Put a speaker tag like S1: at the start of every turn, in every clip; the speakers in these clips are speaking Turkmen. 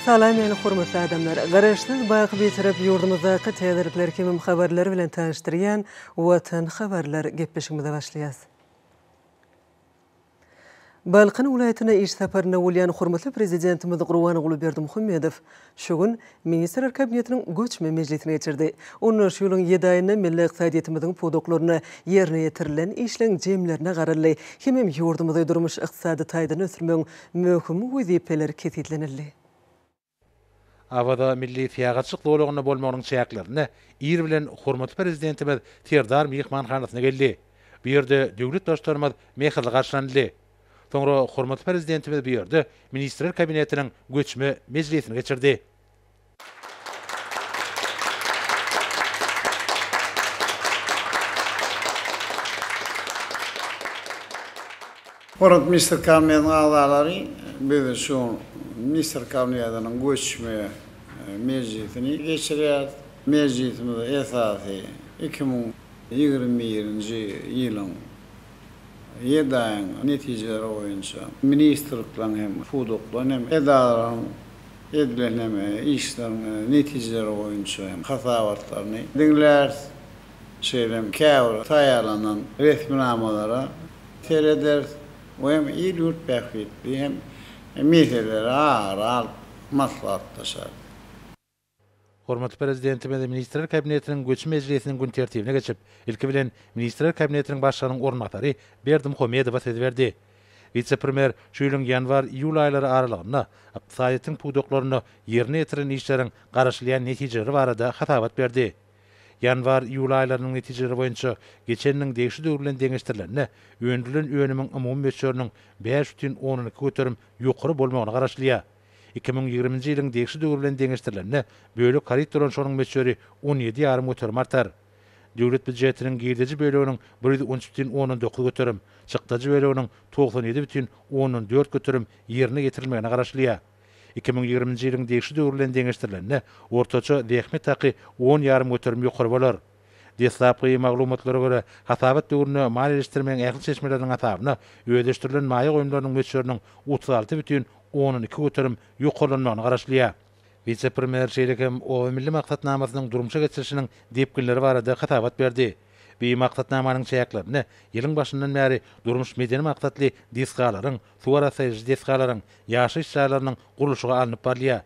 S1: Salam meni hormatly adamlar! Garaşsyz baky Bitarap ýurdumyzdaky täzelikler hemem habarlar bilen tanyşdyrýan Watan habarlar gepleşigimize başlaýas. Balkan welaýatyna iş saparynda bolýan hormatly Prezidentimiz Gurbanguly Berdimuhamedow şu gün Ministrler Kabinetiniň göçme mejlisini geçirdi. Onda şu ýylyň ýedi aýynda milli ykdysadyýetimiziň pudaklarynda ýerine ýetirilen işleň jemlerine garaldy hemem ýurdumyzy durmuş-ykdysady taýdan ösdürmegiň möhüm wezipeleri kesgitlenildi.
S2: Awaza milli syýahatçylyk zolagynda bolmagynyň çäklerinde ir bilen hormatly Prezidentimiz Serdar myhmanhanasyna geldi. Bu ýerde döwlet Baştutanymyz mähirli garşylanyldy. Soňra hormatly Prezidentimiz bu ýerde Ministrler Kabinetiniň göçme mejlisini geçirdi.
S3: Hormatly Ministrler Kabinetiniň agzalary, biz şu Ministrler Kabinetiniň göçme mejlisini geçirýäris. Mejlisimiz esasy 2021-nji ýylyň ýedi aýyň netijeleri boýunça ministrlikleriň hem pudaklaryň hem edaralaryň edilen hem işleriň netijeleri boýunça hem hasabatlaryny diňläris. Şeýle hem käbir taýýarlanan resminamalara serederis we hem il-ýurt bähbitli hem meseleleri ara alyp maslahatlaşarys.
S2: Hormatly Prezidentimiz Ministrler Kabinetiniň göçme mejlisiniň gün tertibine geçip, ilki bilen Ministrler Kabinetiniň Başlygynyň orunbasary Berdimuhamedowa söz berdi. Wise-premýer şu ýylyň ýanwar-iýul aýlary aralygynda ykdysadyýetiň pudaklarynda ýerine ýetirilen işleriň garaşylýan netijeleri barada hasabat berdi. Ýanwar-iýul aýlarynyň netijeleri boýunça geçen ýylyň degişli döwri bilen deňeşdirilende, öndürilen önümiň umumy möçberiniň 5,2 göterim ýokary bolmagyna garaşylýar. 2020-nji ýylyň degişli döwri bilen deňeşdirilende, bölek haryt dolanyşygynyň möçberi 17,5 göterim artar. Döwlet býujetiniň girdeji böleginiň 113,9 göterim, çykdajy böleginiň 97,4 göterim ýerine ýetirilmegine garaşylýar. 2020-nji ýylyň degişli döwri bilen deňeşdirilende, ortaça zähmet haky on ýarym göterim ýokary bolar. Deslapky maglumatlara görä, hasabat döwründe maliýeleşdirmegiň ähli çeşmeleriniň hasabyna özleşdirilen maýa goýumlarynyň möçberiniň 36,2 göterim ýokarlanmagyna garaşylýar. Wise-premýer şeýle hem Oba milli maksatnamasynyň durmuşa geçirilişiniň depginleri barada hasabat berdi. Bu maksatnamanyň çäklerinde ýylyň başyndan bäri durmuş-medeni maksatly desgalaryň, suw arassaýjy desgalaryň, ýaşaýyş jaýlarynyň gurluşygy alnyp barylýar.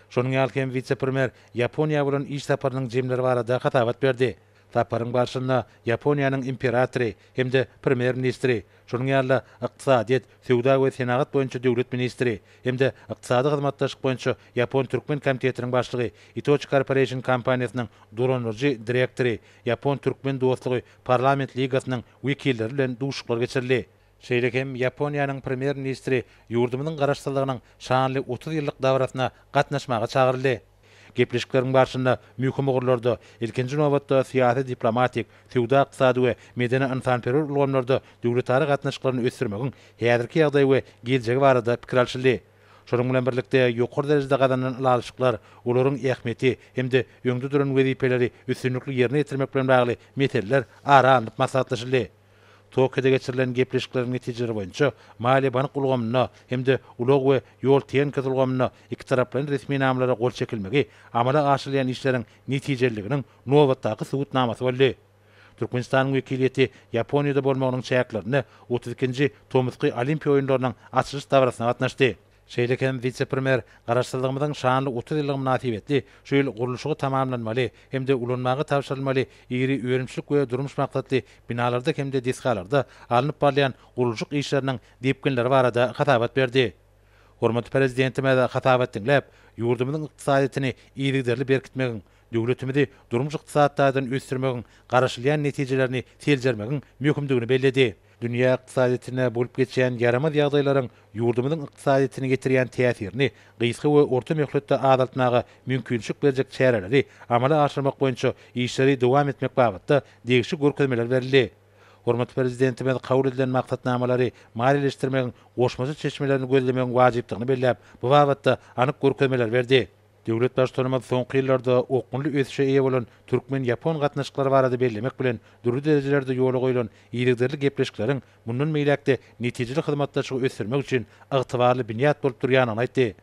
S2: Şonuň ýaly hem wise-premýer Ýaponiýa bolan iş saparynyň jemleri barada hasabat berdi. Saparyň barşynda Ýaponiýanyň Imperatory hem-de Premýer-ministri, şonuň ýaly-da ykdysadyýet, söwda we senagat boýunça döwlet ministri hem-de ykdysady hyzmatdaşlyk boýunça Ýapon-türkmen komitetiniň başlygy, Itochu Corporation kompaniýasynyň dolandyryjy direktory, Ýapon-türkmen dostlugy parlament ligasynyň wekilleri bilen duşuşyklar geçirildi. Şeýle hem Ýaponiýanyň Premýer-ministri ýurdumyzyň Garaşsyzlygynyň şanly 30 ýyllyk dabarasyna gatnaşmaga çagyryldy. Gepleşikleriň barşynda möhüm ugurlarda, ilkinji nobatda, syýasy-diplomatik, söwda-ykdysady we medeni-ynsanperwer ulgamlarda döwletara gatnaşyklaryny ösdürmegiň häzirki ýagdaýy we geljegi barada pikir alşyldy. Şonuň bilen birlikde, ýokary derejede gazanylan ylalaşyklar, olaryň ähmiýeti hem-de öňde duran wezipeleri üstünlikli ýerine ýetirmek bilen bagly meseleler ara alnyp maslahatlaşyldy. Tokioda geçirilen gepleşikleriň netijeleri boýunça maliýe-bank ulgamynda hem-de ulag we ýol tehnikasy ulgamynda ikitaraplaýyn resminamalara gol çekilmegi amala aşyrylýan işleriň netijeliliginiň nobatdaky subutnamasy boldy. Türkmenistanyň wekiliýeti Ýaponiýada bolmagynyň çäklerinde 32-nji tomusky Olimpiýa oýunlarynyň açylyş dabarasyna gatnaşdy. Şeýle hem wise-premýer Garaşsyzlygymyzyň şanly 30 ýyllygy mynasybetli şu ýyl gurluşygy tamamlanmaly hem-de ulanmaga tabşyrylmaly iri önümçilik we durmuş maksatly binalarda hem-de desgalarda alnyp barylýan gurluşyk işleriniň depginleri barada hasabat berdi. Hormatly Prezidentimiz hasabat diňläp, ýurdumyzyň ykdysadyýetini yzygiderli berkitmegiň, döwletimizi durmuş-ykdysady taýdan ösdürmegiň garaşylýan netijelerini seljermegiň möhümdigini belledi. Dünýä ykdysadyýetinde bolup geçýän ýaramaz ýagdaýlaryň ýurdumyzyň ykdysadyýetine ýetirýän täsirini gysga we orta möhletde azaltmaga mümkinçilik berjek çäreleri amala aşyrmak boýunça işleri dowam etmek babatda degişli görkezmeler berildi. Hormatly Prezidentimiz kabul edilen maksatnamalary maliýeleşdirmegiň goşmaça çeşmelerini gözlemegiň wajypdygyny belläp, bu babatda anyk görkezmeleri berdi. Döwlet Baştutanymyz soňky ýyllarda okgunly ösüşe eýe bolan türkmen-ýapon gatnaşyklary barada bellemek bilen, dürli derejelerde ýola goýlan yzygiderli gepleşikleriň mundan beýläk-de netijeli hyzmatdaşlygy ösdürmek üçin ygtybarly binýat bolup durýandygyny aýtdy.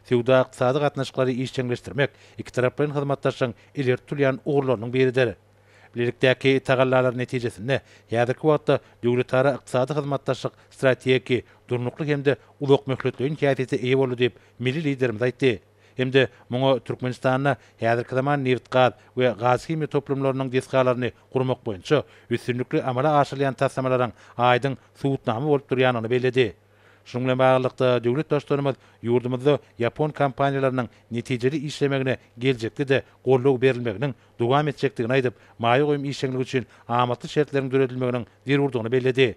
S2: söwda-ykdysady gatnaşyklary işjeňleşdirmek ikitaraplaýyn hyzmatdaşlygyň ileri tutulýan ugurlarynyň biridir. Bilelikdäki tagallalar netijesinde häzirki wagtda döwletara ykdysady hyzmatdaşlyk strategiki, durnukly hem-de uzakmöhletleýin häsiýete eýe boldy diýip, milli Liderimiz aýtdy hem-de muňa Türkmenistanda häzirki zaman nebitgaz we gazhimiýa toplumlarynyň desgalaryny gurmak boýunça üstünlikli amala aşyrylýan taslamalaryň aýdyň subutnama bolup durýandygyny belledi. Şunuň bilen baglylykda, döwlet Baştutanymyz ýurdumyzda ýapon kompaniýalarynyň netijeli işlemegine geljekde-de goldaw berilmeginiň dowam etjekdigini aýdyp, maýa goýum işjeňligi üçin amatly şertleriň döredilmeginiň zerurdygyny belledi.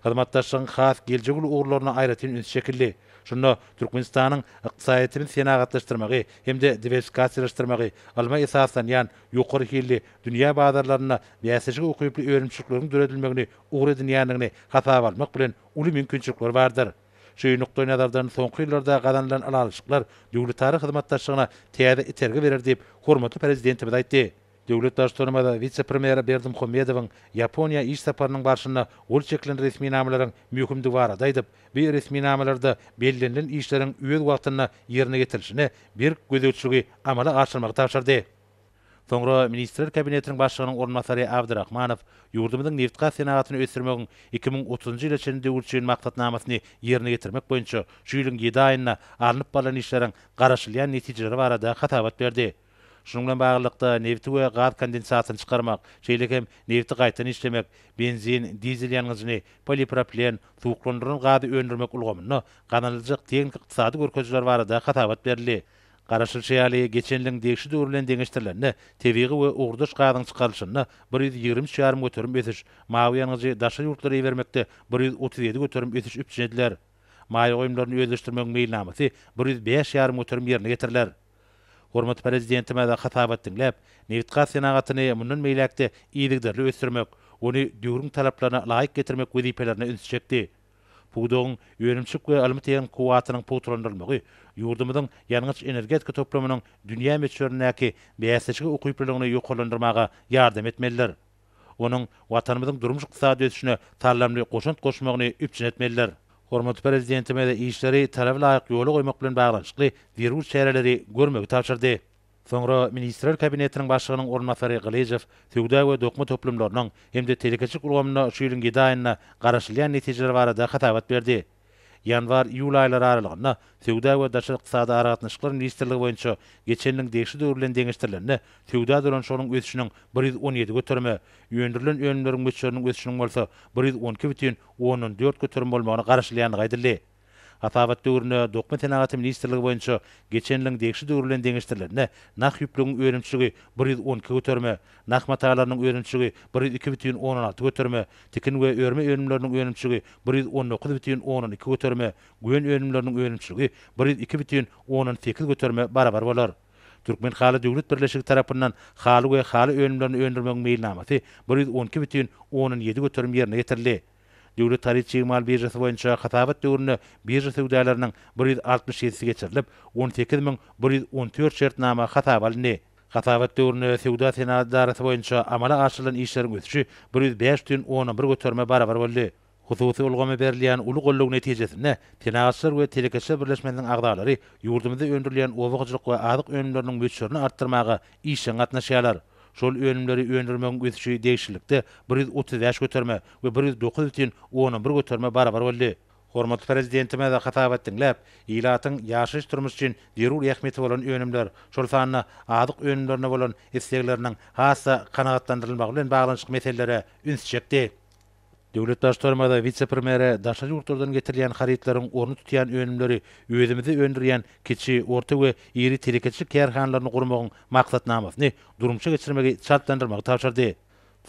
S2: Hyzmatdaşlygyň has geljegi uly ugurlaryna aýratyn üns çekildi. Şunda Türkmenistanyň ykdysadyýetimizi senagatlaşdyrmagy hem-de diwersifikasiýalaşdyrmagy, ylma esaslanýan, ýokary hilli, dünýä bazarlarynda bäsleşige ukyply önümçilikleriň döredilmegini ugur edinýändigini hasaba almak bilen uly mümkinçilikler bardyr. Şu nukdaýnazardan soňky ýyllarda gazanylan ylalaşyklar döwletara hyzmatdaşlygyna täze itergi berer diýip, hormatly Prezidentimiz aýtdy. Döwlet Baştutanymyz wise-premýer Berdimuhamedowyň Ýaponiýa iş saparynyň barşynda gol çekilen resminamalaryň möhümdigi barada aýdyp, bu resminamalarda bellenilen işleriň öz wagtynda ýerine ýetirilişine berk gözegçiligi amala aşyrmagy tabşyrdy. Soňra Ministrler Kabinetiniň Başlygynyň orunbasary Abdyrahmanow ýurdumyzyň nebitgaz senagatyny ösdürmegiň 2030-njy ýyla çenli döwür üçin maksatnamasyny ýerine ýetirmek boýunça şu ýylyň ýedi aýynda alnyp barlan işleriň garaşylýan netijeleri barada hasabat berdi. Şunuň bilen baglylykda, nebiti we gaz kondensatyny çykarmak, şeýle hem nebiti gaýtadan işlemek, benzin, dizel ýangyjyny, polipropilen, suwuklandyrylan gazy öndürmek ulgamynda gazanyljak tehniki-ykdysady görkezijiler barada hasabat berildi. Garaşylyşy ýaly, geçen ýylyň degişli döwri bilen deňeşdirilende, tebigy we ugurdaş gazyň çykarylyşynda 123 ýarym göterim ösüş, mawy ýangyjy daşary ýurtlara ibermekde 137% ösüş üpjün ediler. Maýa goýumlaryny özleşdirmegiň meýilnamasy 105 ýarym göterim ýerine ýetiriler. Hormatly Prezidentimiz hasabat diňläp, nebitgaz senagatyny mundan beýläk-de yzygiderli ösdürmek, ony döwrüň talaplaryna laýyk getirmek wezipelerine ünsi çekdi. Pudagyň önümçilik we ylmy-tehniki kuwwatynyň pugtalandyrylmagy ýurdumyzyň ýangyç-energetika toplumynyň dünýä möçberindäki bäsleşige ukyplylygyny ýokarlandyrmaga ýardam etmelidir. Onuň Watanymyzyň durmuş-ykdysady ösüşine saldamly goşant goşmagyny üpjün etmelidir. Hormatly Prezidentimiz işleri talaba laýyk ýola goýmak bilen baglanyşykly zerur çäreleri görmegi tabşyrdy. Soňra Ministrler Kabinetiniň Başlygynyň orunbasary Gylyjow söwda we dokma toplumlarynyň hem-de telekeçilik ulgamynda şu ýylyň ýedi aýynda garaşylýan netijeler barada hasabat berdi. Ýanwar-iýul aýlary aralygynda Söwda we daşary ykdysady aragatnaşyklar ministrligi boýunça geçen ýylyň degişli döwri bilen deňeşdirilende söwda dolanyşygynyň ösüşiniň 117 göterime, öndürilen önümleriň möçberiniň ösüşiniň bolsa 112,4 göterim bolmagyna garaşylýandygy aýdyldy. Hasabat döwründe Dokma senagaty ministrligi boýunça geçen ýylyň degişli döwri bilen deňeşdirilende nah ýüplügiň önümçiligi 112 göterime, nah matalarynyň önümçiligi 102,6 göterime, tikin we örme önümleriniň önümçiligi 119,2 göterime, gön önümleriniň önümçiligi 102,8 göterime barabar bolar. Türkmenhaly döwlet birleşigi tarapyndan haly we haly önümlerini öndürmegiň meýilnamasy 112,7 göterim ýerine ýetirildi. Döwlet haryt-çig mal biržasy boýunça hasabat döwründe birža söwdalarynyň 167-si geçirilip, 18 114 şertnama hasaba alyndy. Hasabat döwründe Söwda-senagat edarasy boýunça amala aşyrylan işleriň ösüşi 105,1 göterime barabar boldy. Hususy ulgama berilýän uly goldaw netijesinde Senagatçylar we telekeçiler birleşmesiniň agzalary ýurdumyzda öndürilýän oba hojalyk we azyk önümleriniň möçberini artdyrmaga işjeň gatnaşýarlar. Şol önümleri öndürmegiň ösüşi degişlilikde 135 göterime we 109,1 göterime barabar boldy. Hormatly Prezidentimiz hasabat diňläp, ilatyň ýaşaýyş-durmuş üçin zerur ähmiýeti bolan önümler, şol sanda azyk önümlerine bolan islegleriniň has-da kanagatlandyrylmagy bilen baglanyşykly meselelere ünsi çekdi. Döwlet Baştutanymyz wise-premýere daşary ýurtlardan getirilýän harytlaryň ornuny tutýan önümleri özümizde öndürýän kiçi, orta we iri telekeçilik kärhanalaryny gurmagyň maksatnamasyny durmuşa geçirmegi çaltlandyrmagy tabşyrdy.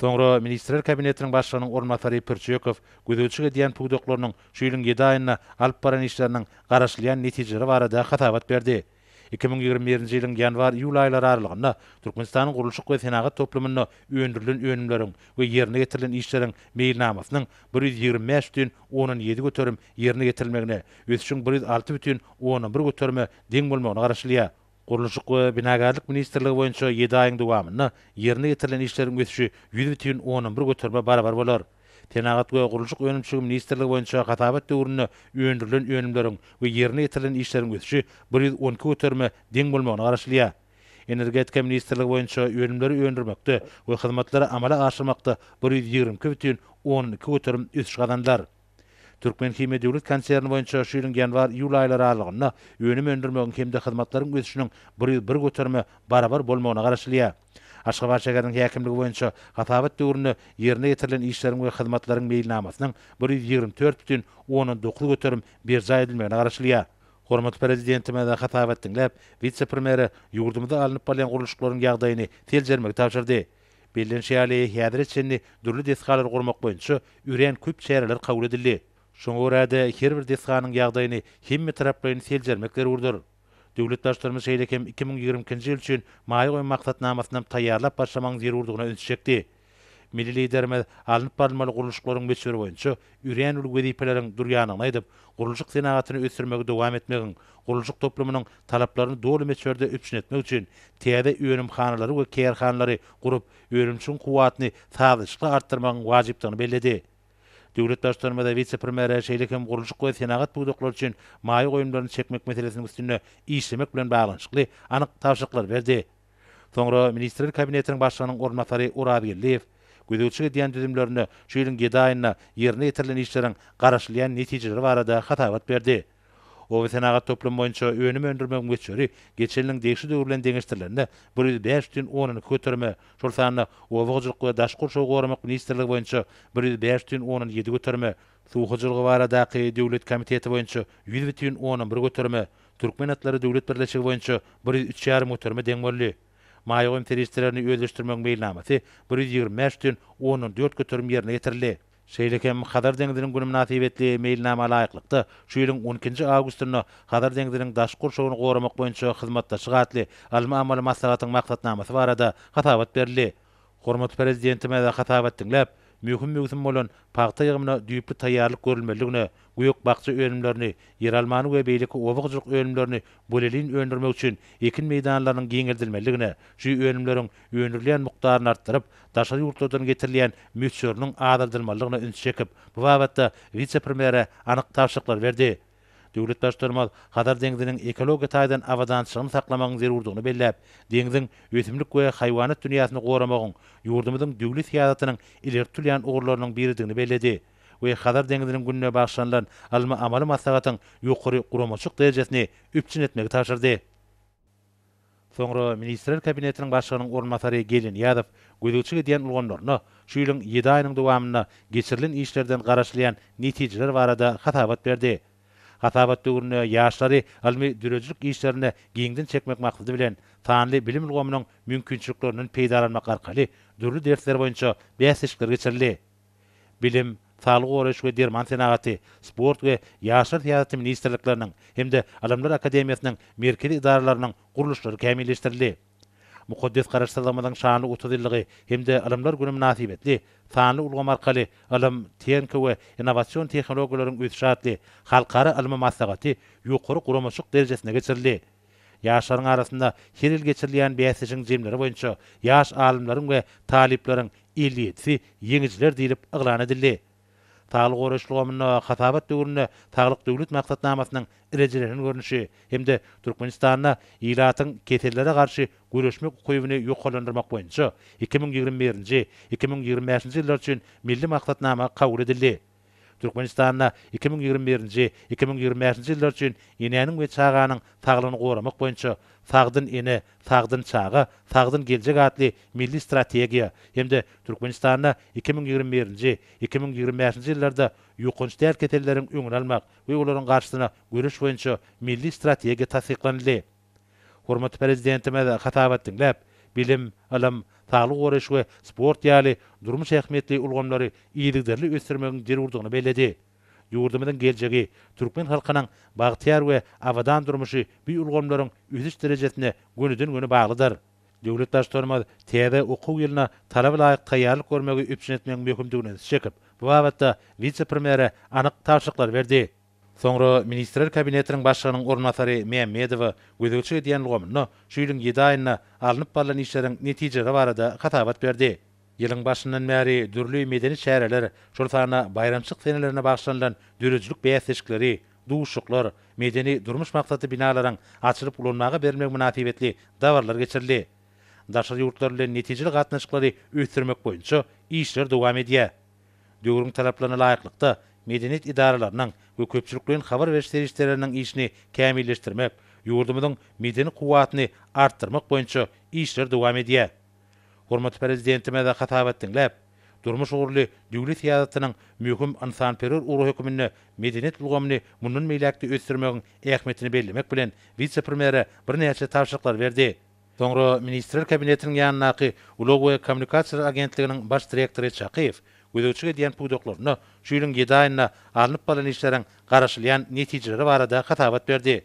S2: Soňra Ministrler Kabinetiniň Başlygynyň orunbasary Pürçekow gözegçilik edýän pudaklarynyň şu ýylyň ýedi aýynda alyp baran işleriniň garaşylýan netijeleri barada hasabat berdi. 2021-nji ýylyň ýanwar-iýul aýlary aralygynda Türkmenistanyň gurluşyk we senagat toplumynda öndürilen önümleriň we ýerine ýetirilen işleriň meýilnamasynyň 125,7 göterim ýerine ýetirilmegine, ösüşiň 106,1 göterime deň bolmagyna garaşylýar. Gurluşyk we binagärlik ministrligi boýunça ýedi aýyň dowamynda ýerine ýetirilen işleriň ösüşi 100,1 göterime barabar bolar. Senagat we gurluşyk önümçiligi ministrligi boýunça hasabat döwründe öndürilen önümleriň we ýerine ýetirilen işleriň ösüşi 112 göterime deň bolmagyna garaşylýar. Energetika ministrligi boýunça önümleri öndürmekde we hyzmatlary amala aşyrmakda 122,2 göterim ösüş gazanylar. Türkmenhimiýa döwlet konserni boýunça şu ýylyň ýanwar-iýul aýlary aralygynda önüm öndürmegiň hem-de hyzmatlaryň ösüşiniň 101 göterime barabar bolmagyna garaşylýar. Aşgabat şäheriniň häkimligi boýunça hasabat döwründe ýerine ýetirilen işleriň we hyzmatlaryň meýilnamasynyň 124,9 göterim berjaý edilmegine garaşylýar. Hormatly Prezidentimiz hasabat diňläp, wise-premýere ýurdumyzda alnyp barylýan gurluşyklaryň ýagdaýyny seljermegi tabşyrdy. Bellenişi ýaly, häzire çenli dürli desgalary gurmak boýunça örän köp çäreler kabul edildi. Şoňa görä-de, her bir desganyň ýagdaýyny hemmetaraplaýyn seljermek zerurdyr. Döwlet Baştutanymyz şeýle hem 2022-nji ýyl üçin maýa goýum maksatnamasyny taýýarlap başlamagyň zerurdygyna ünsi çekdi. Milli Liderimiz alnyp barylmaly gurluşyklaryň möçberi boýunça örän uly wezipeleriň durýandygyny aýdyp, gurluşyk senagatyny ösdürmegi dowam etmegiň, gurluşyk toplumynyň talaplaryny doly möçberde üpjün etmek üçin täze önümhanalary we kärhanalary gurup, önümçiligiň kuwwatyny sazlaşykly artdyrmagyň wajypdygyny belledi. Döwlet Baştutanymyz wise-premýere şeýle hem gurluşyk we senagat pudaklary üçin maýa goýumlaryny çekmek meselesiniň üstünde işlemek bilen baglanyşykly anyk tabşyryklary berdi. Soňra Ministrler Kabinetiniň Başlygynyň orunbasary Oraz Geldiýew gözegçilik edýän düzümlerinde şu ýylyň ýedi aýynda ýerine ýetirilen işleriň garaşylýan netijeleri barada hasabat berdi. Oba senagat toplumy boýunça önüm öndürmegiň möçberi geçen ýylyň degişli döwri bilen deňeşdirilende 105,2 göterime, şol sanda Oba hojalyk we daşky gurşawy goramak ministrligi boýunça 105,7 göterime, Suw hojalygy baradaky döwlet komiteti boýunça 100,1 göterime, Türkmen atlary döwlet birleşigi boýunça 103,5 göterime deň boldy. Maýa goýum serişdelerini özleşdirmegiň meýilnamasy 125,4 göterim ýerine ýetirildi. Şeýle hem Hazar deňziniň güni mynasybetli meýilnama laýyklykda, şu ýylyň on ikinji awgustynda Hazar deňziniň daşky gurşawyny goramak boýunça hyzmatdaşlyk atly ylmy-amaly maslahatyň maksatnamasy barada hasabat berildi. Hormatly Prezidentimiz hasabat diňläp, möhüm möwsüm bolan pagta ýygymyna düýpli taýýarlyk görülmelidigine, gök-bakja önümlerini, ýeralmany we beýleki oba hojalyk önümlerini bolelin öndürmek üçin ekin meýdanlarynyň giňeldilmelidigine, şu önümleriň öndürilýän mukdaryny artdyryp, daşary ýurtlardan getirilýän möçberiniň azaldylmalydygyna ünsi çekip, bu babatda wise-premýere anyk tabşyryklary berdi. Döwlet Baştutanymyz Hazar deňziniň ekologiýa taýdan abadançylygyny saklamagyň zerurdygyny belläp, deňziň ösümlik we haýwanat dünýäsini goramagyň ýurdumyzyň döwlet syýasatynyň ileri tutulýan ugurlarynyň biridigini belledi we Hazar deňziniň gününe bagyşlanylan ylmy-amaly maslahatyň ýokary guramaçylyk derejesini üpjün etmegi tabşyrdy. Soňra Ministrler Kabinetiniň Başlygynyň orunbasary Geldi Nyýazow gözegçilik edýän ulgamlarynda şu ýylyň ýedi aýynyň dowamynda geçirilen işlerden garaşylýan netijeler barada hasabat berdi. Hasabat döwründe ýaşlary ylmy-döredijilik işlerine giňden çekmek maksady bilen, sanly bilim ulgamynyň mümkinçiliklerinden peýdalanmak arkaly dürli dersler boýunça bäsleşikler geçirildi. Bilim, Saglygy goraýyş we derman senagaty, Sport we ýaşlar syýasaty ministrlikleriniň hem-de Ylymlar akademiýasynyň merkezi edaralarynyň gurluşlary kämilleşdirildi. Mukaddes Garaşsyzlygymyzyň şanly 30 ýyllygy hem-de Ylymlar güni mynasybetli Sanly ulgam arkaly ylym, tehnika we innowasion tehnologiýalaryň ösüşi atly halkara ylmy maslahaty ýokary guramaçylyk derejesinde geçirildi. Ýaşlaryň arasynda her ýyl geçirilýän bäsleşigiň jemleri boýunça ýaş alymlaryň we talyplaryň 57-si ýeňijiler diýlip yglan edildi. Saglygy goraýyş ulgamynda hasabat döwründe Saglyk Döwlet maksatnamasynyň rejelenen görnüşi hem-de Türkmenistanda ilatyň kesellere garşy göreşmek ukybyny ýokarlandyrmak boýunça 2021-nji, 2025-nji ýyllar üçin Milli maksatnama kabul edildi. Türkmenistanda 2021-nji, 2025-nji ýyllar üçin enäniň we çaganyň saglygyny goramak boýunça Sagdyn ene, sagdyn çaga, sagdyn geljek atly Milli strategiýa hem-de Türkmenistanda 2021-nji, 2025-nji ýyllarda ýokanç däl keselleriň öňüni almak we olaryň garşysyna göreş boýunça Milli strategiýa tassyklanyldy. Hormatly Prezidentimiz hasabat diňläp, bilim, ylym, saglygy goraýyş we sport ýaly durmuş ähmiýetli ulgamlary yzygiderli ösdürmegiň zerurdygyny belledi. Ýurdumyzyň geljegi, türkmen halkynyň bagtyýar we abadan durmuşy bu ulgamlaryň ösüş derejesine gönüden-göni baglydyr. Döwlet Baştutanymyz täze okuw ýylyna talaba laýyk taýýarlyk görmegi üpjün etmegiň möhümdigine ünsi çekip, bu babatda wise-premýere anyk tabşyryklary berdi. Soňra Ministrler Kabinetiniň Başlygynyň orunbasary Mämmedowa gözegçilik edýän ulgamynda şu ýylyň ýedi aýynda alnyp barlan işleriň netijeleri barada hasabat berdi. Ýylyň başyndan bäri dürli medeni çäreler, şol sanda baýramçylyk senelerine bagyşlanylan döredijilik bäsleşikleri, duşuşyklar, medeni-durmuş maksatly binalaryň açylyp ulanmaga berilmegi mynasybetli dabaralar geçirildi. Daşary ýurtlar bilen netijeli gatnaşyklary ösdürmek boýunça işler dowam edýär. Döwrüň talaplaryna laýyklykda, medeniýet edaralarynyň we köpçülikleýin habar beriş serişdeleriniň işini kämilleşdirmek, ýurdumyzyň medeni kuwwatyny artdyrmak boýunça işler dowam edýär. Hormatly Prezidentimiz hasabat diňläp, durmuş ugurly döwlet syýasatynyň möhüm ynsanperwer ugry hökmünde medeniýet ulgamyny mundan beýläk-de ösdürmegiň ähmiýetini bellemek bilen, wise-premýere birnäçe tabşyryklary berdi. Soňra Ministrler Kabinetiniň ýanyndaky Ulag we kommunikasiýalar agentliginiň baş direktory Çakyýew gözegçilik edýän pudaklarynda şu ýylyň ýedi aýynda alnyp barlan işleriň garaşylýan netijeleri barada hasabat berdi.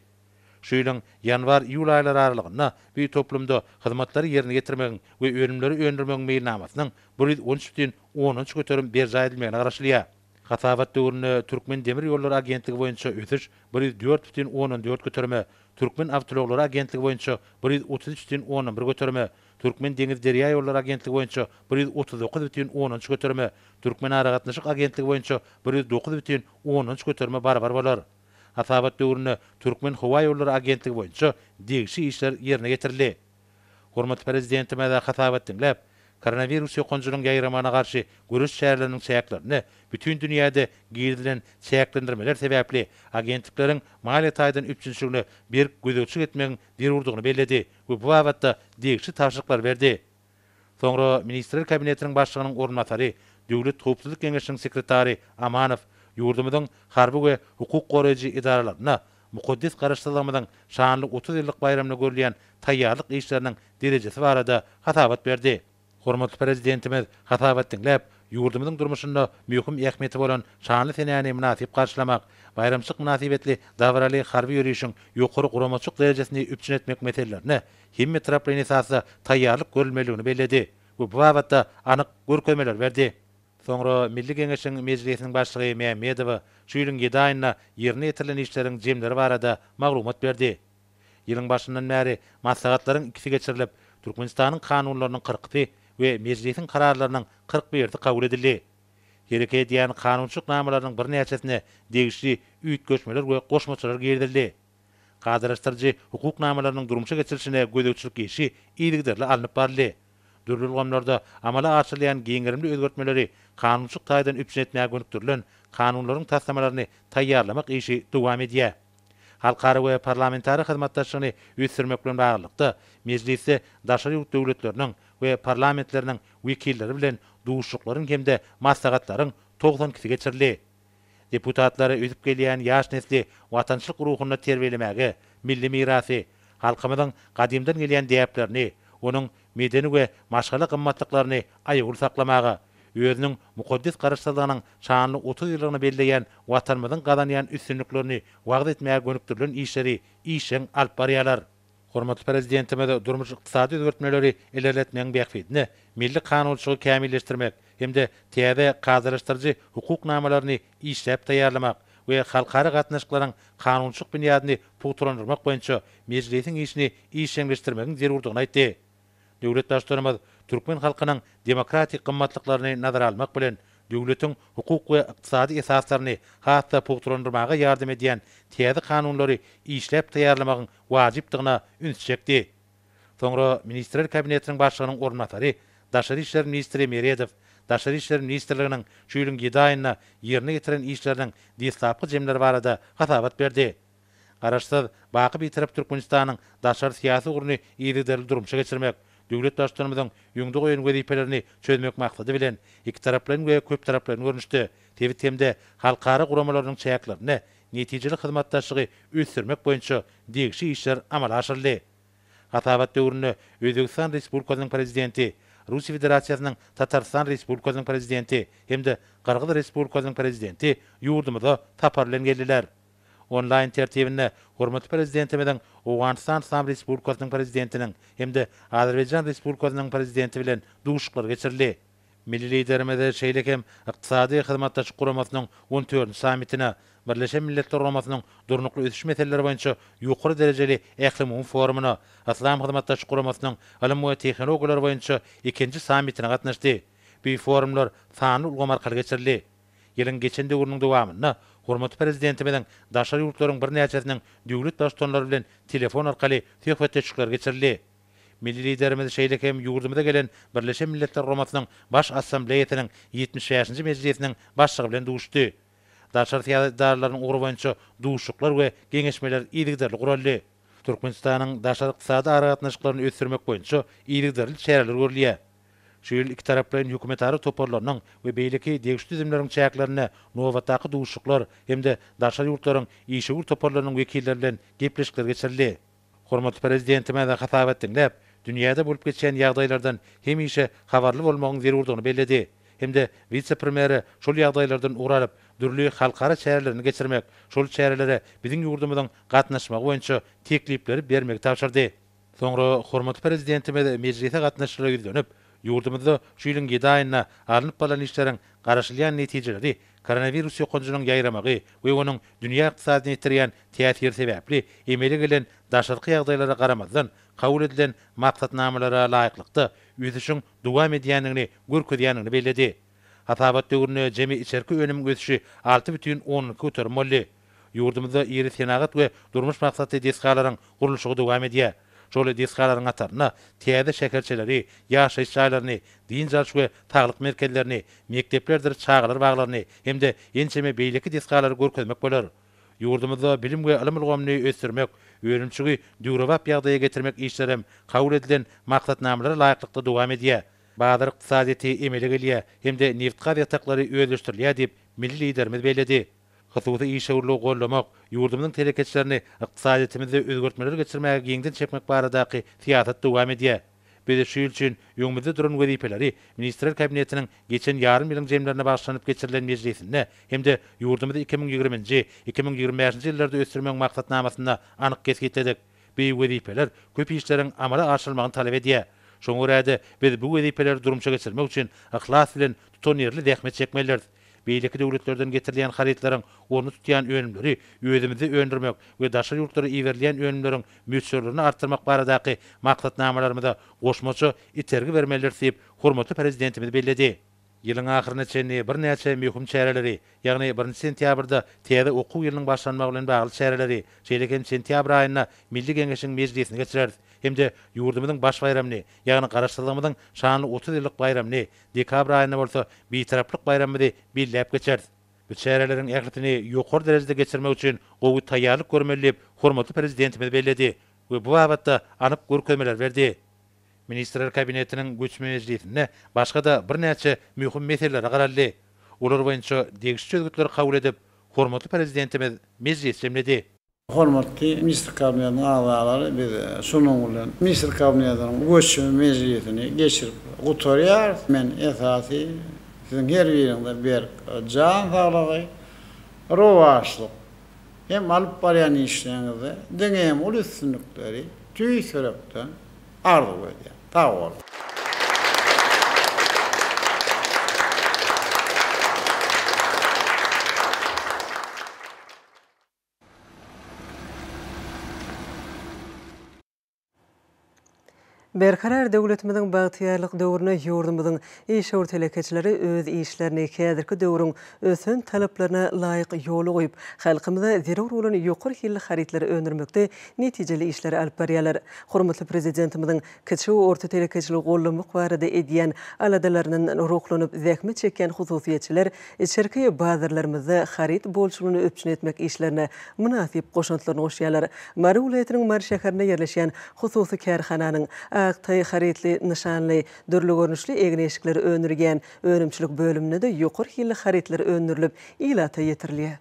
S2: Şu ýylyň ýanwar-iýul aýlary aralygynda bu toplumda hyzmatlary ýerine ýetirmegiň we önümleri öndürmegiň meýilnamasynyň 113,3% berjaý edilmegine garaşylýar. Hasabat döwründe Türkmendemirýollary agentligi boýunça ösüş 104 bütin ondan dört göterime, Türkmenawtoulaglary agentligi boýunça 133 bütin ondan bir göterime, Türkmendeňizderýaýollary agentligi boýunça 139 bütin ondan üç göterime, Türkmenaragatnaşyk agentligi boýunça 109 bütin ondan üç göterime barabar bolar. Hasabat döwründe Türkmenhowaýollary agentligi boýunça degişli işler ýerine ýetirildi. Hormatly Prezidentimiz hasabat diňläp, koronawirus ýokanjynyň ýaýramagyna garşy göreş çäreleriniň çäklerinde bütin dünýäde girizilen çäklendirmeler sebäpli agentlikleriň maliýe taýdan üpjünçiligine berk gözegçilik etmegiň zerurdygyny belledi we bu babatda degişli tabşyryklary berdi. Soňra Ministrler Kabinetiniň Başlygynyň orunbasary, Döwlet howpsuzlyk geňeşiniň sekretary Amanow ýurdumyzyň harby we hukuk goraýjy edaralarynda mukaddes Garaşsyzlygymyzyň şanly 30 ýyllyk baýramyna görülýän taýýarlyk işleriniň derejesi barada hasabat berdi. Hormatly Prezidentimiz hasabat diňläp, ýurdumyzyň durmuşynda möhüm ähmiýeti bolan şanly senäni mynasyp garşylamak, baýramçylyk mynasybetli dabaraly harby ýörişiň ýokary guramaçylyk derejesini üpjün etmek meselelerine hemmetaraplaýyn esasda taýýarlyk görülmelidigini belledi we bu babatda anyk görkezmeleri berdi. Soňra Milli Geňeşiň Mejlisiniň Başlygy Mämmedowa şu ýylyň ýedi aýynda ýerine ýetirilen işleriň jemleri barada maglumat berdi. Ýylyň başyndan bäri maslahatlaryň ikisi geçirilip, Türkmenistanyň Kanunlarynyň kyrkysy we Mejlisiň Kararlarynyň 40 birisi kabul edildi. Hereket edýän kanunçylyk namalarynyň birnäçesine degişli üýtgeşmeler we goşmaçalar girizildi. Kadalaşdyryjy hukuk namalarynyň durmuşa geçirilişine gözegçilik işi yzygiderli alnyp baryldy. Dürli ulgamlarda amala aşyrylýan giň gerimli özgertmeleri kanunçylyk taýdan üpjün etmäge gönükdirilen kanunlaryň taslamalaryny taýýarlamak işi dowam edýär. Halkara we parlamentara hyzmatdaşlygyny ösdürmek bilen baglylykda, mejlisde daşary ýurt döwletleriniň we parlamentleriniň wekilleri bilen duşuşyklaryň hem-de maslahatlaryň 92-si geçirildi. Deputatlar ösüp gelýän ýaş nesli watançylyk ruhunda terbiýelemäge, milli mirasy, halkymyzyň gadymdan gelýän däplerini, onuň medeni we maşgala gymmatlyklaryny aýawly saklamaga, özüniň mukaddes Garaşsyzlygynyň şanly 30 ýyllygyny belleýän Watanymyzyň gazanýan üstünliklerini wagyz etmäge gönükdirilen işleri işjeň alyp barýarlar. Hormatly Prezidentimiz durmuş-ykdysady özgertmeleri ilerletmegiň bähbidine milli kanunçylygy kämilleşdirmek hem-de täze kadalaşdyryjy hukuk namalaryny işläp taýýarlamak we halkara gatnaşyklaryň kanunçylyk binýadyny pugtalandyrmak boýunça Mejlisiň işini işjeňleşdirmegiň zerurdygyny aýtdy. Döwlet Baştutanymyz türkmen halkynyň demokratik gymmatlyklaryny nazara almak bilen, döwletiň hukuk we ykdysady esaslaryny has-da pugtalandyrmaga ýardam edýän täze kanunlary işläp taýýarlamagyň wajypdygyna ünsi çekdi. Soňra Ministrler Kabinetiniň Başlygynyň orunbasary, daşary işler ministri Meredow Daşary işler ministrliginiň şu ýylyň ýedi aýynda ýerine ýetiren işleriniň deslapky jemleri barada hasabat berdi. Garaşsyz, baky Bitarap Türkmenistanyň daşary syýasy ugruny yzygiderli durmuşa geçirmek, döwlet Baştutanymyzyň öňde goýan wezipelerini çözmek maksady bilen, ikitaraplaýyn we köptaraplaýyn görnüşde sebit hem-de halkara guramalarynyň çäklerinde netijeli hyzmatdaşlygy ösdürmek boýunça degişli işler amala aşyryldy. Hasabat döwründe Özbegistan Respublikasynyň Prezidenti, Russiýa Federasiýasynyň Tatarystan Respublikasynyň Prezidenti hem-de Gyrgyz Respublikasynyň Prezidenti ýurdumyza sapar bilen geldiler. Onlaýn tertibinde hormatly Prezidentimiziň Owganystan Yslam Respublikasynyň Prezidentiniň hem-de Azerbaýjan Respublikasynyň Prezidenti bilen duşuşyklary geçirildi. Milli Liderimiz şeýle hem Ykdysady Hyzmatdaşlyk Guramasynyň on dördünji sammitine, Birleşen Milletler Guramasynyň Durnukly ösüş meseleleri boýunça ýokary derejeli ählumumy forumyna, Yslam Hyzmatdaşlyk Guramasynyň Ylym we tehnologiýalar boýunça ikinji sammitine gatnaşdy. Bu forumlar sanly ulgam arkaly geçirildi. Ýylyň geçen döwrüniň dowamynda hormatly Prezidentimiziň daşary ýurtlaryň birnäçesiniň döwlet Baştutanlary bilen telefon arkaly söhbetdeşlikleri geçirildi. Milli Liderimiz şeýle hem ýurdumyza gelen Birleşen Milletler Guramasynyň Baş Assambleýasynyň 75-nji mejlisiniň Başlygy bilen duşuşdy. Daşary syýasat edaralarynyň ugry boýunça duşuşyklar we geňeşmeler yzygiderli guraldy. Türkmenistanyň daşary ykdysady aragatnaşyklaryny ösdürmek boýunça yzygiderli çäreler görülýär. Şu ýyl ikitaraplaýyn hökümetara toparlarynyň we beýleki degişli düzümleriň çäklerinde nobatdaky duşuşyklar hem-de daşary ýurtlaryň işewür toparlarynyň wekilleri bilen gepleşikler geçirildi. Hormatly Prezidentimiz hasabat diňläp, dünýäde bolup geçýän ýagdaýlardan hemişe habarly bolmagyň zerurdygyny belledi hem-de wise-premýere şol ýagdaýlardan ugur alyp, dürli halkara çärelerini geçirmek, şol çärelere biziň ýurdumyzyň gatnaşmagy boýunça teklipleri bermegi tabşyrdy. Soňra hormatly Prezidentimiz mejlise gatnaşyjylara ýüzlenip, ýurdumyzda şu ýylyň ýedi aýynda alnyp barlan işleriň garaşylýan netijeleri koronawirus ýokanjynyň ýaýramagy we onuň dünýä ykdysadyna ýetirýän täsiri sebäpli emele gelen daşarky ýagdaýlara garamazdan, kabul edilen maksatnamalara laýyklykda ösüşiň dowam edýändigini görkezýändigini belledi. Hasabat döwründe jemi içerki önümiň ösüşi 6,2 göterim boldy. Ýurdumyzda iri senagat we durmuş maksatly desgalaryň gurluşygy dowam edýär. Şol desgalaryň hatarynda täze şäherçeleri, ýaşaýyş jaýlaryny, dynç alyş we saglyk merkezlerini, mekdeplerdir çagalar baglaryny hem-de ençeme beýleki desgalary görkezmek bolar. Ýurdumyzda bilim we ylym ulgamyny ösdürmek, önümçigi döwrebap ýagdaýa getirmek işlerem kabul edilen maksatnamalara laýyklykda dowam edýär. Bazar ykdysadyýeti emele gelýär hem-de nebitgaz ýataklary özleşdirilýär diýip, milli Liderimiz belledi. Hususy işewürligi goldamak, ýurdumyzyň telekeçilerini ykdysadyýetimizde özgertmeler geçirmäge giňden çekmek baradaky syýasat dowam edýär. Biz şu ýyl üçin öňümizde duran wezipeleri Ministrler Kabinetiniň geçen ýarym ýylyň jemlerine bagyşlanyp geçirilen mejlisinde hem-de ýurdumyzy 2020-nji, 2025-nji ýyllarda ösdürmegiň maksatnamasynda anyk kesgitledik. Bu wezipeler köp işleriň amala aşyrylmagyny talap edýär. Şoňa görä-de, biz bu wezipeleri durmuşa geçirmek üçin yhlas bilen tutanýerli zähmet çekmelidiris. Beýleki döwletlerden getirilýän harytlaryň ornuny tutýan önümleri özümizde öndürmek we daşary ýurtlara iberilýän önümleriň möçberlerini artdyrmak baradaky maksatnamalarymyza goşmaça itergi bermelidiris diýip, hormatly Prezidentimiz belledi. Ýylyň ahyryna çenli birnäçe möhüm çäreleri, ýagny birinji sentýabrda täze okuw ýylynyň başlanmagy bilen bagly çäreleri, şeýle hem sentýabr aýynda Milli Geňeşiň mejlisini geçireris hem-de ýurdumyzyň baş baýramyny, ýagny Garaşsyzlygymyzyň şanly 30 ýyllyk baýramyny, dekabr aýynda bolsa Bitaraplyk baýramymyzy belläp geçeris. Bu çäreleriň ählisini ýokary derejede geçirmek üçin gowy taýýarlyk görmeli diýip, hormatly Prezidentimiz belledi we bu babatda anyk görkezmeleri berdi. Ministrler Kabinetiniň göçme mejlisinde başga-da birnäçe möhüm meselelere garaldy. Olar boýunça degişli çözgütleri kabul edip, hormatly Prezidentimiz mejlisi jemledi.
S3: Hormatly Ministr Kabinetiniň agzalary biz şunuň bilen Ministr Kabinetiniň göçme mejlisini geçirip gutarýarys. Men esasy siziň her biriňize berk jan saglygy, rowaçlyk hem alyp barýan işleriňizde diňe hem uly üstünlikleri tüýs ýürekden arzuw edýän. Sag boluň.
S1: Berkarar döwletimiziň bagtyýarlyk döwründe ýurdumyzyň işewür telekeçileri öz işlerini häzirki döwrüň ösen talaplaryna laýyk ýola goýup, halkymyza zerur bolan ýokary hilli harytlary öndürmekde netijeli işleri alyp barýarlar. Hormatly Prezidentimiziň kiçi we orta telekeçiligi goldamak barada edýän aladalaryndan ruhlanyp zähmet çekýän hususyýetçiler içerki bazarlarymyzda haryt bolçulygyny üpjün etmek işlerine mynasyp goşantlaryny goşýarlar. Mary welaýatynyň Mary şäherinde ýerleşýän hususy kärhananyň Ak taý harytly nyşanly dürli görnüşli egin-eşikleri öndürýän önümçilik bölüminde-de ýokary hilli harytlar öndürilip, ilata ýetirilýär.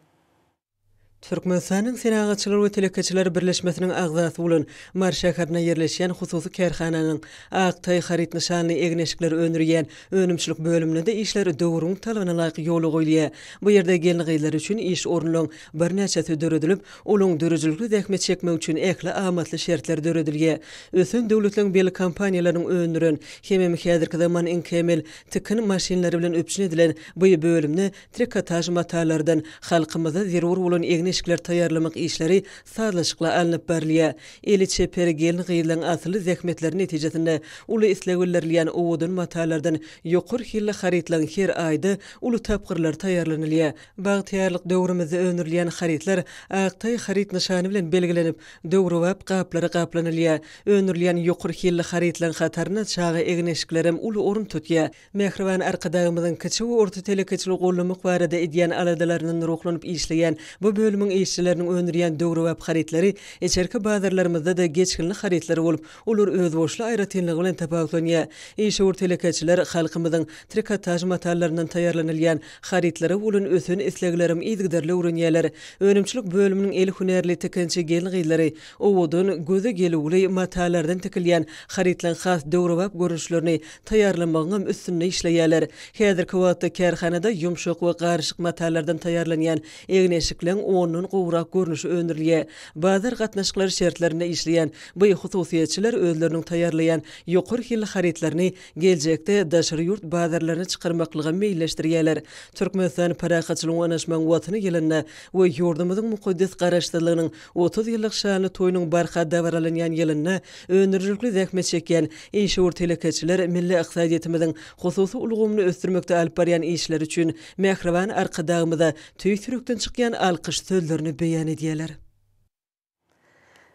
S1: Türkmenistanyň Senagatçylar we telekeçiler birleşmesiniň agzasy bolan Mary şäherinde ýerleşýän hususy kärhananyň Ak taý haryt nyşanly egin-eşikleri öndürýän önümçilik bölüminde-de işler döwrüň talabyna laýyk ýola goýulýar. Bu ýerde gelin-gyzlar üçin iş orunlaryň birnäçesi döredilip, olaryň döredijilikli zähmet çekmegi üçin ähli amatly şertler döredilýär. Ösen döwletleriň belli kompaniýalarynyň öndüren hemem häzirki zaman iň kämil tikin maşynlary bilen üpjün edilen bu bölümde trikotaž matalardan halkymyza zerur bolan egin-eşikleri. egin-eşikleri taýýarlamak işleri sazlaşykly alnyp barylýar. Eli çeper gelin-gyzlaryň asylly zähmetleri netijesinde uly isleg bildirilýän owadan matalardan ýokary hilli harytlaryň her aýda uly tapgyrlary taýýarlanylýar. Bagtyýarlyk döwrümizde öndürilýän harytlar Aktaý haryt nyşany bilen belgilenip, döwrebap gaplara gaplanylýar. Öndürilýän ýokary hilli harytlaryň hatarynda çaga egin-eşiklerem uly orun tutýar. Mähriban Arkadagymyzyň kiçi we orta telekeçiligi goldamak barada edýän aladalaryndan ruhlanyp işleýän bu bölümiň işçileriniň öndürýän döwrebap harytlary içerki bazarlarymyzda-da geçginli harytlar bolup, olar özboluşly aýratynlygy bilen tapawutlanýar. Işewür telekeçiler halkymyzyň trikotaž matalaryndan taýýarlanylýan harytlara bolan ösen isleglerem yzygiderli öwrenýärler. Önümçilik bölüminiň el hünärli tikinçi gelin-gyzlary owadan, göze gelüwli matalardan tikilýän harytlaryň has döwrebap görnüşlerini taýýarlamagyňam üstünde işleýärler. Häzirki wagtda kärhanada ýumşak we garyşyk matalardan taýýarlanýan egin-eşikleň ondan gowrak görnüşi öndürilýär. Bazar gatnaşyklary şertlerinde işleýän bu hususyýetçiler özleriniň taýýarlaýan ýokary hilli harytlaryny geljekde daşary ýurt bazarlaryna çykarmaklygy meýilleşdirýärler. Türkmenistan Parahatçylygyň we ynaşmagyň Watany ýylynda we ýurdumyzyň mukaddes Garaşsyzlygynyň 30 ýyllyk şanly toýunyň barha dabaralanýan ýylynda öndürijilikli zähmet çekýän işewür telekeçiler milli ykdysadyýetimiziň hususy ulgamyny ösdürmekde alyp barýan işleri üçin mähriban Arkadagymyza tüýs ýürekden çykýan alkyş sözlerini beýan edýärler.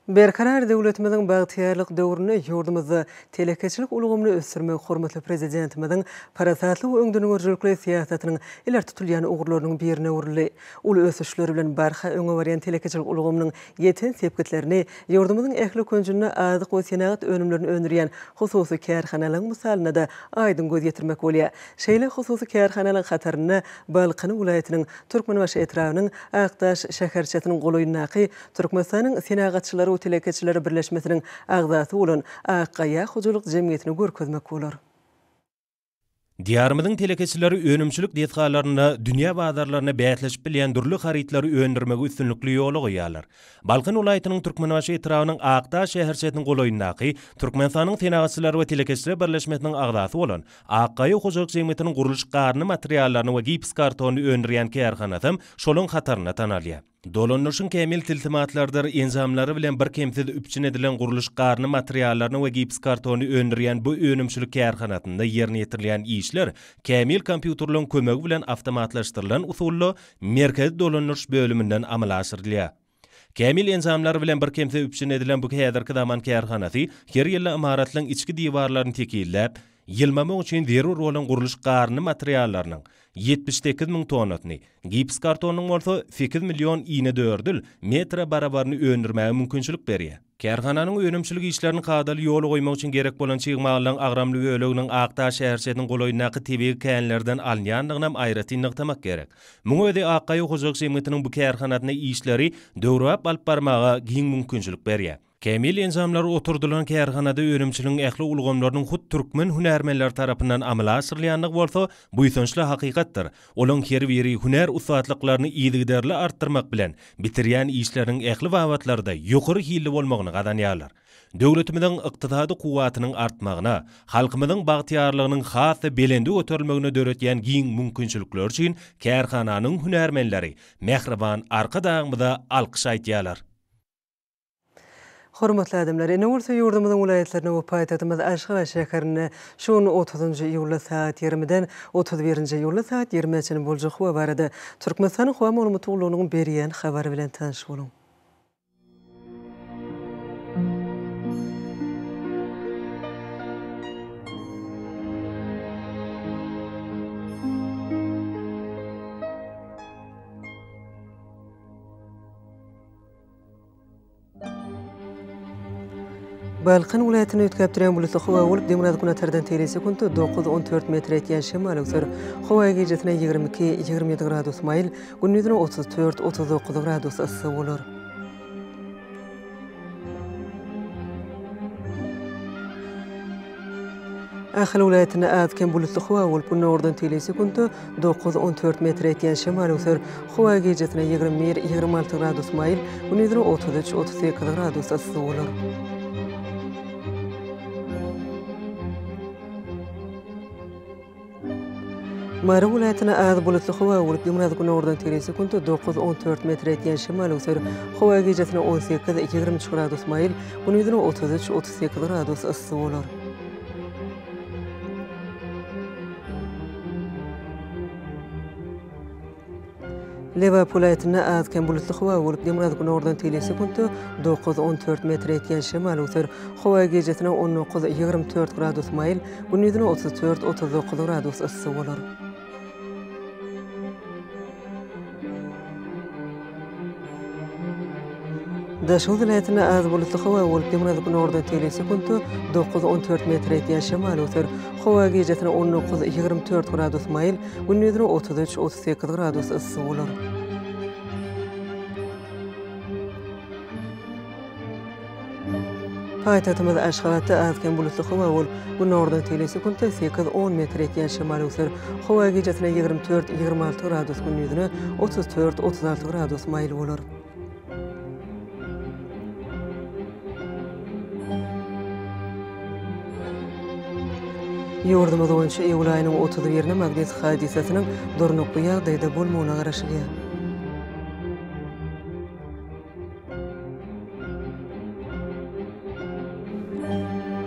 S1: Berkarar döwletimiziň bagtyýarlyk döwründe ýurdumyzda telekeçilik ulgamyny ösdürmek hormatly Prezidentimiziň parasatly we öňdengörüjilikli syýasatynyň ileri tutulýan ugurlarynyň birine öwrüldi. Uly ösüşler bilen barha öňe barýan telekeçilik ulgamynyň ýeten sepgitlerini ýurdumyzyň ähli künjünde azyk we senagat önümlerini öndürýän hususy kärhanalaryň mysalynda-da aýdyň göz ýetirmek bolýar. Şeýle hususy kärhanalaryň hatarynda Balkan welaýatynyň Türkmenbaşy etrabynyň Akdaş şäherçesiniň golaýyndaky Türkmenistanyň Senagatçylary we telekeçileri birleşmesiniň agzasy bolan Akgaýa hojalyk jemgyýetini görkezmek bolar.
S4: Diýarymyzyň telekeçileri önümçilik desgalarynda dünýä bazarlarynda bäsleşip bilýän dürli harytlary öndürmegi üstünlikli ýola goýýarlar. Balkan welaýatynyň Türkmenbaşy etrabynyň Akdaş şäherçesiniň golaýyndaky Türkmenistanyň Senagatçylar we telekeçiler birleşmesiniň agzasy bolan Akgaýa hojalyk jemgyýetiniň gurluşyk garyndy materiallaryny we gips kartonyny öndürýän kärhanasam şolaryň hatarynda tanalýar. Dolandyryşyň kämil tilsimatlarydyr enjamlary bilen birkemsiz üpjün edilen gurluşyk garyndy materiallaryny we gips kartony öndürýän bu önümçilik kärhanasynda ýerine ýetirilýän işler kämil kompýuterleriň kömegi bilen awtomatlaşdyrylan usulda merkezi dolandyryş bölüminden amala aşyrylýar. Kämil enjamlar bilen birkemsiz üpjün edilen bu häzirki zaman kärhanasy her ýylda ymaratlaryň içki diwarlaryny tekizläp, ýylmamak üçin zerur bolan gurluşyk garyndy materiallarynyň 78 müň tonnasyny, gips kartonynyň bolsa 8 million inedördül metre barabaryny öndürmäge mümkinçilik berýär. Kärhananyň önümçilik işlerini kadaly ýola goýmak üçin gerek bolan çig mallaryň agramly böleginiň Akdaş şäherçesiniň golaýyndaky tebigy känlerden alynýandygynam aýratyn nygtamak gerek. Muň özi Akgaýa hojalyk jemgyýetiniň bu kärhanasynda işleri döwrebap alyp barmaga giň mümkinçilik berýär. Kämil enjamlar oturdylan kärhanada önümçiligiň ähli ulgamlarynyň hut türkmen hünärmenleri tarapyndan amala aşyrylýandygy bolsa buýsançly hakykatdyr. Olaň her biri hünär ussatlyklaryny yzygiderli artdyrmak bilen, bitirýän işleriniň ähli babatlarda ýokary hilli bolmagyny gazanýarlar. Döwletimiziň ykdysady kuwwatynyň artmagyna, halkymyzyň bagtyýarlygynyň has-da belende göterilmegine döretýän giň mümkinçilikleri üçin kärhananyň hünärmenleri mähriban Arkadagymyza alkyş aýdýarlar.
S1: Hormatly adamlar, indi bolsa ýurdumyzyň welaýatlarynda we paýtagtymyz Aşgabat şäherinde şu gün otuzynjy iýulda sagat ýigrimiden otuz birinji iýulda sagat ýigrimä çenli boljak howa barada Türkmenistanyň Howa maglumat gullugynyň berýän habary bilen tanyş boluň. Balkan welaýatynda üýtgäp durýan bulutly howa bolup, demirgazyk-günortadan tegelek sekuntda dokuz, on dört metre ýetýän şemal öwser. Howa gijesine 22, 27 gradus maýyl, gündizine 34, 39 gradus yssy bolar. Ahal welaýatynda az-kem bulutly howa bolup, günordan tegelek sekuntda dokuz, on dört metre ýetýän şemal öwser. Howa gijesine 21, 26 gradus maýyl, gündizine 33, 38 gradus yssy bolar. Mary welaýatynda az bulutly howa bolup, demirgazyk-günordan tegelek sekuntda dokuz, on dört metre ýetýän şemal öwser. Howa gijesine 18, 23 gradus maýyl, gündizine 33, 38 gradus yssy bolar. Lebap welaýatynda az-kem bulutly howa bolup, demirgazyk-günordan tegelek sekuntda dokuz, on dört metre ýetýän şemal öwser. Howa gijesine 19, 24 gradus maýyl, gündizine 34, 39 gradus yssy bolar. Daşoguz welaýatynda az bulutly howa bolup, demirgazyk-günordan tegelek sekuntda dokuz, on dört metre ýetýän şemal öwser. Howa gijesine 19, 24 gradus maýyl, gündizine 33, 38 gradus yssy bolar. Paýtagtymyz Aşgabatda az-kem bulutly howa bolup, günordan tegelek sekuntda sekiz, on metr ýetýän şemal öwser. Howa gijesine 24, 26 gradus, gündizine 34, 36 gradus maýyl bolar. Ýurdumyz boýunça iýul aýynyň 31-ine magnit hadysasynyň durnukly ýagdaýda bolmagyna garaşylýar.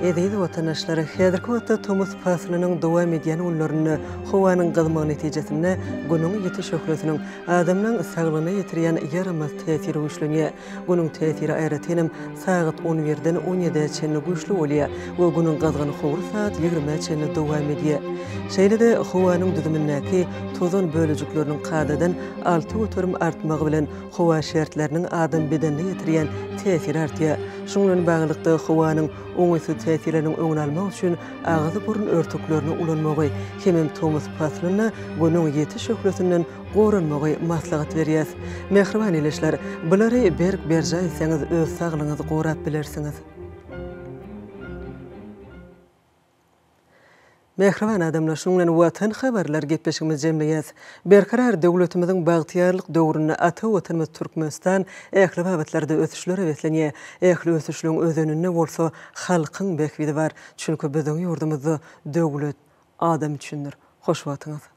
S1: Eziz watandaşlar, häzirki wagtda tomus paslynyň dowam edýän günlerinde howanyň gyzmagy netijesinde Günüň ýiti şöhlesiniň adamlaryň saglygyna ýetirýän ýaramaz täsiri güýçlenýär. Günüň täsiri aýratynam sagat on birden on ýedä çenli güýçli bolýar we Günüň gyzgyn howry sagat ýigrimä çenli dowam edýär. Şeýle-de howanyň düzümindäki tozan bölejikleriniň kadadan 6% artmagy bilen Howa şertleriniň adam bedenine ýetirýän täsiri artýar. Şunuň bilen baglylykda, howanyň oňaýsyz täsirleriniň öňüni almak üçin agyz-burun örtüklerini ulanmagy hemem tomus paslynda Günüň ýiti şöhlesinden goranmagy maslahat berýäs. Mähriban ildeşler, bulary berk berjaý etseňiz öz saglygyňyzy gorap bilersiňiz. Mähriban adamlar, şunuň bilen Watan habarlary gepleşigimizi jemleýäs. Berkarar döwletimiziň bagtyýarlyk döwründe ata Watanymyz Türkmenistan ähli babatlarda ösüşlere beslenýär. Ähli ösüşligiň özeninde bolsa halkyň bähbidi bar. Çünki biziň ýurdumyzda döwlet adam üçindir. Hoş wagtyňyz!